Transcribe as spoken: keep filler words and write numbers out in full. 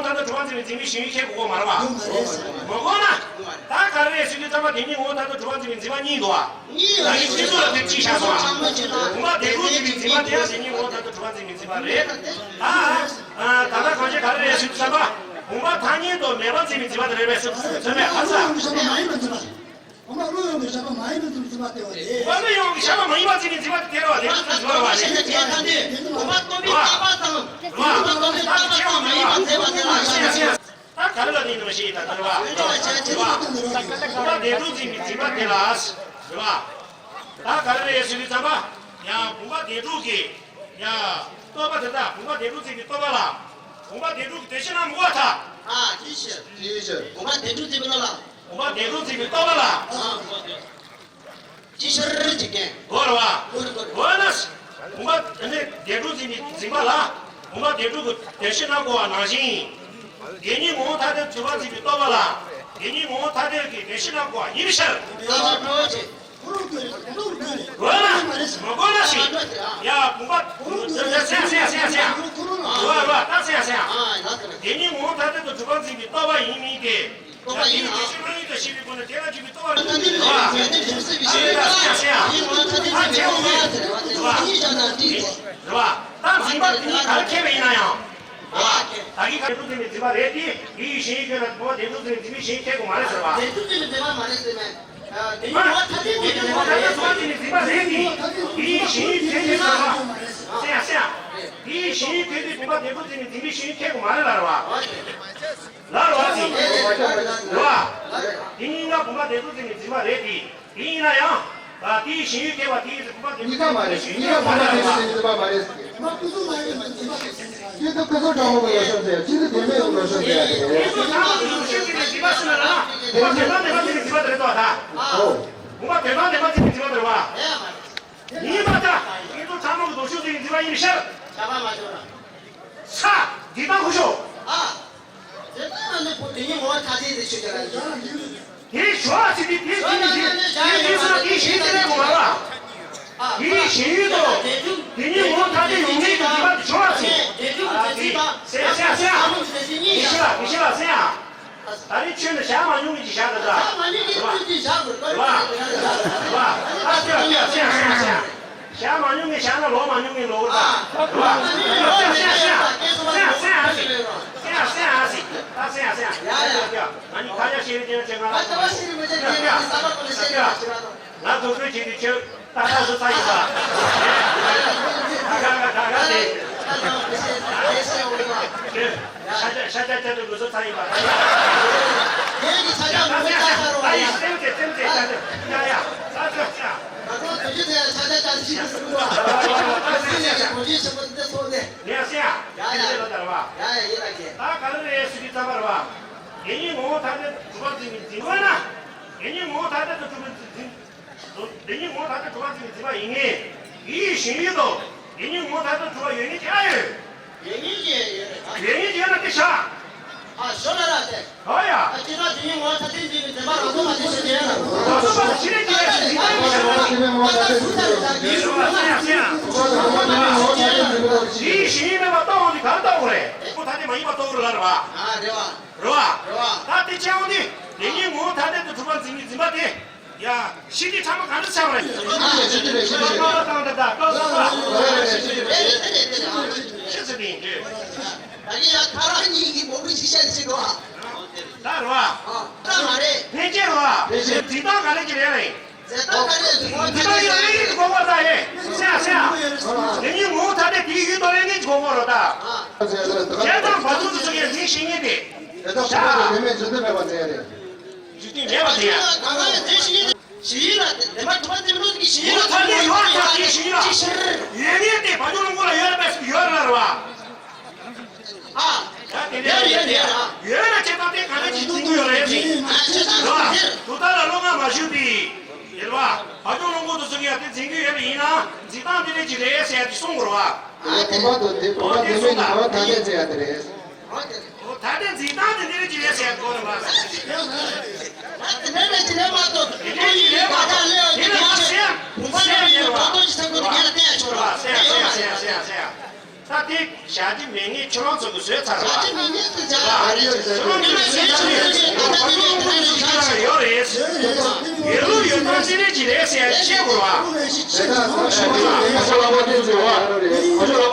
མཐའ་དག་གྲུབ་པ་འཛིན་པའི་འཛིན་པའི་གཞན་ཡུལ་ཁྱད་དགོས་མ་རེད་པ། མ་དགོས་ན། ད་ག་རེ་རེད་ཟེར་དུས་ཙམ་པ་དེ་གཉིས་ངོ་བོ་མཐའ་དག་གྲུབ་པ་འཛིན་པའི་འཛིན་པ་གཉིས་འདུག་པ། ད་གིན་ཁྱེད་ཚོ་ལ་དེབ་གཅིག་བཞག་སོང་ང་། བུམ་པ་དེ་དྲུག་འཛིན་པའི་འཛིན་པ་དེ་ཡང་དེ་གཉིས་ངོ་བོ་མཐའ་དག་གྲུབ་པ་འཛིན་པའི་འཛིན་པ་རེད། ད་ད་ལྟ་གང་བྱས་ག་རེ་རེད་ཟེར་དུས་ཙམ་པ། བུམ་པ་ཐ་སྙད་དུ་མེད་པ་འཛིན་པའི་འཛིན་པ་དེ་རེད་པས་ཟེར་ཚོད་མེད་ཨ་ས། བུམ་པ་བློ་ཡོངས་ཀྱི་ཤ་པ་མ་ཡིན་པའི་ཚུལ་འཛིན་པ་སྟེ་བ་རེད། བུམ་པ་བློ་ཡོངས་ཀྱི་ཤ་པ་མ་ཡིན་པ་འཛིན་པའི་འཛིན་པ་སྟེ་བ་རེད། འཛིན་པ་རེད་བ་རེད། བུམ་པ་སྟོང་པའི་ལྟ་བ་དང་། བུམ་པ་སྟོང་པའི་ལྟ་བ་ཆེ་བ་མ་ཡིན་པ་མཛད་པ་དེ་ལ་ཟེར་ཡ་ཟེར་ཡ། ད་ག་རེ་ལ་ནི་ནམ་ཞེས་ད་ལྟ་རེད་བ། རེད་བ། བུམ་པ་བདེན་གྲུབ་འཛིན་པའི་འཛིན་པ་དེ་ལ་ཟེར་བ། ད་ག་རེ་རེད་ཟེར་དུས་ཙམ་པ། ཡང་བུམ་པ་བདེན་གྲུབ་ཀྱི། ཡང་རྟོག་པ་དེ་དག་བུམ་པ་བདེན་གྲུབ་འཛིན་པའི་རྟོག་པ་ལ། བུམ་པ་བདེན་གྲུབ་ཀྱི་དོན་ཤེས་ན་མི་གོ་ཐལ། ཨ་ཅི་ཕྱིར། ཅི་ཕྱིར། བུམ་པ་བདེན་གྲུབ་འཛིན་པའི་རྟོག་པ་ལ། བུམ་པ་བདེན་གྲུབ་འཛིན་པའི་རྟོག་པ་ལ། ཅི་ཕྱིར་འཇིག་རྟེན། གོ་རེད་བ། གོ་རེད་གོ་རེད། གོ་ན། བུམ་པ་དེ་ནས་བདེན་གྲུབ་འཛིན་པའི་འཛིན་པ་ལ། བུམ་པ་བདེན་གྲུབ་ཀྱི་དོན་ཤེས་ན་གོ་བ་ནང་བཞིན། དེ་གཉིས་ངོ་བོ་ཐ་དད་གྲུབ་པ་འཛིན་པའི་རྟོག་པ་ལ། དེ་གཉིས་ངོ་བོ་ཐ་དད་ཀྱི་དོན་ཤེས་ན་གོ་བ་ཡིན་པའི་ཕྱིར། ད་ལྟ་འགྲོ་བྱེད། གོ་ན། མ་གོ་ན་ཞིག་ཡ་བུམ་པ། སེང་སེང་སེང་སེང་། རོ་རོ་ད་སེང་སེང་། དེ་གཉིས་ངོ་བོ་ཐ་དད་དུ་གྲུབ་པ་འཛིན་པའི་རྟོག་པ་ཡིན་མིན་ཏེ། རྟོག་པ་ཡིན་ན། དེ་ཤེས་མ་ཡིན་དུ་ཤེས་པའི་སྒོ་ནས་དེ་ལ་འཇུག་པའི་རྟོག་པ་རེད། རེད་བ། ད་འཛིན་པ་དེ་གཉིས་ག་རེ་ཁྱད་པར་ཡིན་ན་ཡང་། རེད་བ། ད་གིན་ག་འགྲོ་དེ་ནི་འཛིན་པ་རེད་དེ། དེའི་གཞན་ཡུལ་ཁྱོད་ལ་བུམ་པ་བདེན་གྲུབ་འཛིན་པའི་འཛིན་པའི་གཞན་ཡུལ་ཁྱད་དགོས་མ་རེད་ཟེར་བ། བདེན་གྲུབ་འཛིན་པའི་འཛིན་པ་མ་རེད་ཟེར་མེད། དེ་ཉིད་ངོ་བོ་ཐ་དད་དེ་ཉིད་ངོ་བོ་ཐ་དད་སོང་ཙི་ནི་འཛིན་པ་རེད་དེ། དེའི་གཞན་ཡུལ་ཁྱོད་ཀྱི་ཟེར་བ། སེང་སེང་། དེའི་གཞན་ཡུལ་ཁྱོད་ཀྱི་བུམ་པ་བདེན་གྲུབ་འཛིན་ནི་འཛིན་པའི་གཞན་ཡུལ་ཁྱད་དགོས་མ་རེད་ལ་རེད་བ། ལ་རེད་བ་ཟེར། རེད་བ། དེ་གཉིས་ཀ་བུམ་པ་བདེན་གྲུབ་འཛིན་ནི་འཛིན་པ་རེད་དེ། དེ་ཡིན་ན་ཡང་། ད་དེའི་གཞན་ཡུལ་ཁྱད་པར་དེ་ཡིན་ཟེར་བུམ་པ་བདེན་གྲུབ་འཛིན་པའི་གཞན་ཡུལ་ཁྱད་དགོས་མ་རེད་ལ། གཉིས་ཀ་མ་རེད་ཟེར་གྱི་འཛིན་པ་མ་རེད་ཟེར་གྱི། སྐྱེ་ཐབས་ཀུན་རྫོབ་གྲོགས་པོ་ཡོད་ཤོག་ཟེར་ཡ། ཕྱིན་ཆད་དོན་མེད་ཡོད་ཤོག་ཟེར་ཡ་དེ་རེད། དེ་ཚོ་ཚང་མ་གི་ལུགས་ཤེས་ཀྱི་འཛིན་པ་ཟེར་ན་ལ། བུམ་པ་དོན་དམ་བདེན་པ་ཟེར་གྱི་འཛིན་པ་དེ་རེད་དོ་ད། ཨོ། བུམ་པ་དོན་དམ་བདེན་པ་ཟེར་གྱི་འཛིན་པ་དེ་རེད་བ། ཡིན་པ་ད། དེ་ཚོ་ཚང་མ་གི་ལུགས་ཤེས་ཀྱི་འཛིན་པ་ཡིན་པའི་ཕྱིར། ཁྱབ་པ་མ་བྱུང་ན། ས། འདི་དང་ཁུ་ཤོ། ཨ། དེ་ལྟ་ན་ནི་བུམ་པ་དེ་ཉིད་ངོ་བོ་ཐ་དད་དེ་ཆོས་ཅན་ལ་ཡིན། དེ་ཞོ་ཨ་སི་དེ་དེ་དེ་དེ་དེ་དེ་སོ་དེ་ཞེས་དེ་ལས་གོ་མ་ར། དེ་ཞེས་ཡོད་དོ། དེ་ཉིད་ངོ་བོ་ཐ་དད་ཡོད་ངེས་ཀྱི་འདུས་པ་དེ་ཞོ་ཨ་སི། ཨ་དེ་སེ་སེ་སེ་ཨ། དེ་ཤི་ལ་དེ་ཤི་ལ་སེ་ཨ། ད་རེས་ཆོས་ནི་བཞག་མ་མྱོང་ངེས་ཀྱི་བཞག་ད་ད། བ། བ། ཨ་སེ་ཨ་སེ་ཨ་སེ་ཨ་སེ་ཨ། བཞག་མ་མྱོང་ངེས་བཞག་ན་ལོག་མ་མྱོང་ངེས་ལོག་ད། བ། སེ་ཨ་སེ་ཨ་སེ་ཨ། སེ་ཨ་སེ་ཨ་སེ། ད་སེ་ཨ་སེ་ཨ། ཡ་ཡ། ང་གཉིས་ཁ་ཡ་ཤེས་རིག་ཅན་ཆེ་ང་ལ། ཨ་ད་བ་ཤེས་རིག་མི་ཅན་ཅན་ང་ས་པ་ཀུ་ལ་ཤེས་རིག་ཅན་ང་དུ་ཚོད་ཅིག་དུ་ཆོས་ད་ད་སུ་ཚ་ཡིན་པ། ད་ག་ག་ག་ག་དེ། ཤ་ཆ་ཤ་ཆ་ཆ་དུ་དུ་སུ་ཚ་ཡིན་པ། ད་ཡིན་ད་ཡིན་ད་ཡིན་སེམས་ཅན་སེམས་ཅན་ད་དུ་ཡ་ཡ་ད་དུ་ཡ། ད་དུ་དུ་ཅི་དེ་ཤ་ཆ་ཆ་ཞིག་དུ་སུ་བ། ད་སེམས་ཅན་གོ་ཅི་ཆེན་པོ་འདི་ཚོ་ནས། ངས་སེམས་ཡ། ཡ་ཡ། ཡ་ཡ་ཡིན་ད་ར་བ། ཡ་ཡ་ཡིན་ད་གེ། ད་ག་རེ་རེད་སུ་ཅི་ཚ་བ་ར་བ། དེ་ཉིད་ངོ་བོ་ཐ་དད་དུ་གྲུབ་པ་འཛིན་པའི་འཛིན་པ་ན། དེ་ཉིད་ངོ་བོ་ཐ་དད་དུ་གྲུབ་པའི་འཛིན། དེ་ཉིད་ངོ་བོ་ཐ་དད་དུ་གྲུབ་པ་འཛིན་པའི་འཛིན་པ་ཡིན་ངེས། དེའི་གཞན་ཡུལ་དུ། དེ་ཉིད་ངོ་བོ་ཐ་དད་དུ་གྲུབ་པ་ཡོད་ངེས་ཀྱི་ཨ་ཡོད། ཡོད་ངེས་ཀྱི་ཡོད་རེད། ཡོད་ངེས་ཀྱི་ཡོད་ན་དེ་བཞག་ཨ་ཞོ་ལ་ར་དེ། ཧོ་ཡ། ཨ་ཅི་ད་དེ་ཉིད་ངོ་བོ་ཐ་དད་འཛིན་པའི་འཛིན་པ་རང་སོ་མ་དེ་ཞིག་ཡོད་ན། རང་སོ་མ་ཕྱི་རེད་ཀྱི་ཡོད་ཞིག་འཛིན་པ་ཡིན་ཞིག་རེད། ཨ་ད་སུ་ད་རེད་ད་དེ་ཞིག་རེད་ད་སེང་ཡ་སེང་ཡ། དེའི་གཞན་ཡུལ་མེད་པར་རྟོགས་འོང་དུས་ག་རེ་རྟོགས་དགོས་རེད། ངོ་བོ་ཐ་དད་མ་ཡིན་པར་རྟོགས་དགོས་རེད་ལ་རེད་བ། ཨ་རེད་བ། རེད་བ། རེད་བ། ད་དེ་ཅི་ཡང་ནི། དེ་ཉིད་ངོ་བོ་ཐ་དད་དུ་གྲུབ་པར་འཛིན་པའི་འཛིན་པ་དེ། ཡ། ཤི་དེ་ཕྲ་མ་གང་འདྲ་ཆགས་པ་རེད། ཤི་དེ་ཤི་དེ་ཤི་དེ་ཤི་དེ། ཤི་དེ་ཡིན་གྱི། ད་གི་ཡ་ཁ་ར་གཉིས་ཀྱི་མོ་གི་ཤི་ཤ་ཤི་གོ་ད་རེད་བ། ད་མ་རེད། ཕན་ཆད་རེད་བ། ཕན་ཆད། འཛིན་སྟངས་ག་རེ་གི་རེད་རེད། འཛིན་སྟངས་ག་རེ་འཛིན་སྟངས་ཡོད་རེད་གོ་གོ་ད་ཡེ། སེ་ཡ་སེ་ཡ། དེ་ཉིད་ངོ་བོ་ཐ་དད་དེའི་ཡུལ་དུ་ལེན་ངེས་གོ་གོ་རོ་ད། བྱས་ཙང་བ་ཚོ་དེ་ཚོ་ཡང་འཛིན་ཤེས་ངེས་ཏེ། དེ་དག་ཐ་དད་དུ་དེ་མེད་འཇུག་ལྡོག་མེད་པར་འཛིན་ཡ་རེད། འཇུག་ལྡོག་མེད་པར་འཛིན་ཡ། ད་ག་ཡང་འཛིན་ཤེས་ངེས་ཏེ། ཞི་ཡི་ལ་དེ་ལས་མ་གྲུབ་པ་འཛིན་མི་ལོ་ཀྱི་ཞི་ཡི་ལ་ཐ་དད་ཡོད་ཀྱང་དེ་ཞི་ཡི་ལ་ཅི་ཕྱིར། ཡོད་ངེས་ཏེ་བ་ཇོ་ལོ་མགོ་ལ་ཡོད་པས་ཡོད་ལ་རེད་བ། ཨ། ད་དེ་འདྲ་ཡོད་ཡོད་ཡོད་ཡོད་ན་ཁྱེད་ཚོ་དེ་ག་ནས་ཅི་འཛིན་གྱི་ཡོད་རེད་ཅེས། ཨ་ཁྱེད་ཚོ་རེད་བ། དེར་དུ་ད་ལ་བློ་ངག་མ་ཞུགས་པའི། ཡོད་རེད་བ། བ་ཇོ་ལོ་མགོ་དུ་སོང་ཡ་དེ་འཛིན་གྱི་ཡོད་པ་ཡིན་ན་འཛིན་སྟངས་དེ་འདྲ་ཅིག་རེད་ཟེར་ཡ་དེ་གསུང་དགོས་རེད་བ། ཨ་དེ་བུམ་པ་དང་དེ་བུམ་པ་དེ་མིན་གྱི་བུམ་པ་ཐ་དད་ཟེར་ཡ་དེ་རེད། ཨོ་ད་ལྟ་འཛིན་སྟངས་དེ་འདི་རེད་ཅི་རེད་ཟེར་དགོས་རེད་མ་ཟེར། ད་དེ་འདྲ་རེད་ཅི་རེད་མ་གཏོགས་དེ་འདྲ་ཅི་རེད་མ་གཏོགས་དེ་ལ་ཟེར་བུམ་པ་ལ་ཡོད་ཏོག་ཏོག་ཅིག་ཟེར་དགོས་དེ་ངས་ལ་བལྟས་ཡ་ཆོག་ར་ཟེར་ཟེར་ཟེར་ཟེར་ཟེར། ད་དེ་བཞག་རྒྱུ་མེད་ངེས་ཁྱོད་རང་ཚོ་གི་བཟོས་ཚར་བ། བཞག་རྒྱུ་མེད་ངེས་དེ་བཞག་ཁྱོད་རང་ཚོ་གི་བཟོས་ཚར་ཡོད་རེད། ཡོད་ལུགས་ཡོད་སྟངས་ཅི་རེད་ཅི་རེད་ཟེར་ཡ་བཤད་དགོས་བ།